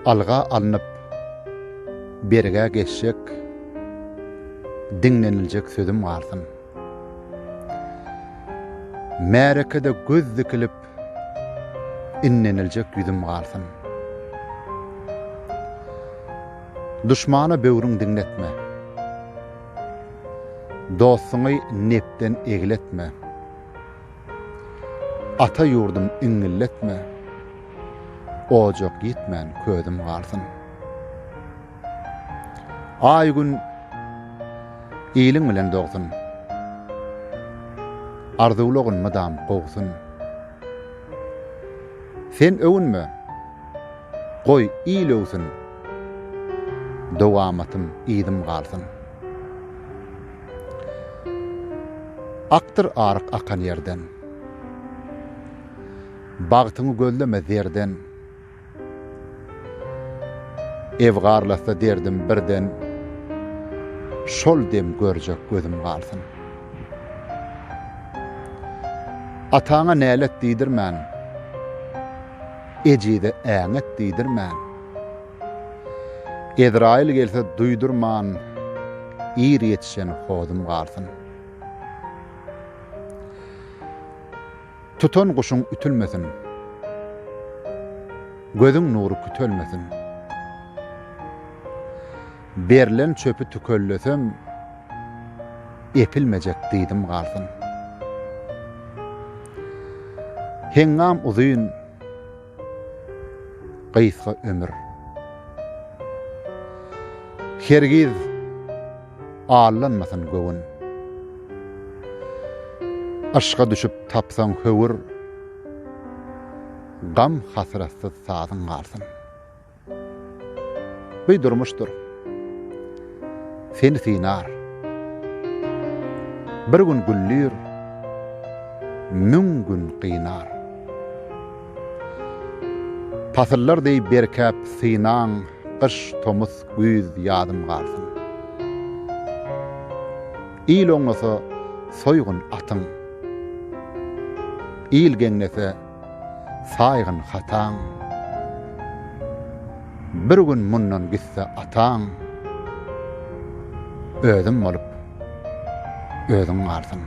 Alga alnyp, bergä geçjek, diňleniljek sözüm galsyn. Märekede göz dikilip, inneniljek ýüzüm galsyn. Duşmana böwrüň diňletme. Dostuňy nepden egletme. Ata ýurdum iňňilletme. Ojak ýitmän közüm galsyn. Aý-gün iliň bilen dogsun. Arzuwlagyn mydam gowsun. Sen öwünme, goý il öwsün, Dowamatym yzym galsyn. Akdyr aryk akan ýerden. Bagtyňy gözleme zerden. Ebgarlasa derdim birden, Şol dem görjek gözüm galsyn. Ataňa nälet diýdirmän, Ejize äňet diýdirmän, Ezraýyl gelse duýdurman, Ir ýetişen hozum galsyn. Tutan guşuň ütülmesin. Gözüň nury kütelmesin. Berlen çöpi tükellesem, epilmejek dyzym galsyn. Heňňam uzyn, gysga ömür. Hergiz aldanmasyn göwün. Yşga düşüp tapsaň höwür, Gam hasratsyz sazyň galsyn. Bu durmuşdyr. Seni synar. Bir gün güllür, müň gün gynar. Pasyllar deý berkäp synaň, Gyş, tomus, güýz, ýazym galsyn. Il oňlasa soýgun atyň. Il geňlese saýgyn hataň. Bir gün mundan gitse ataň, Özüm bolup, özüň galsyn.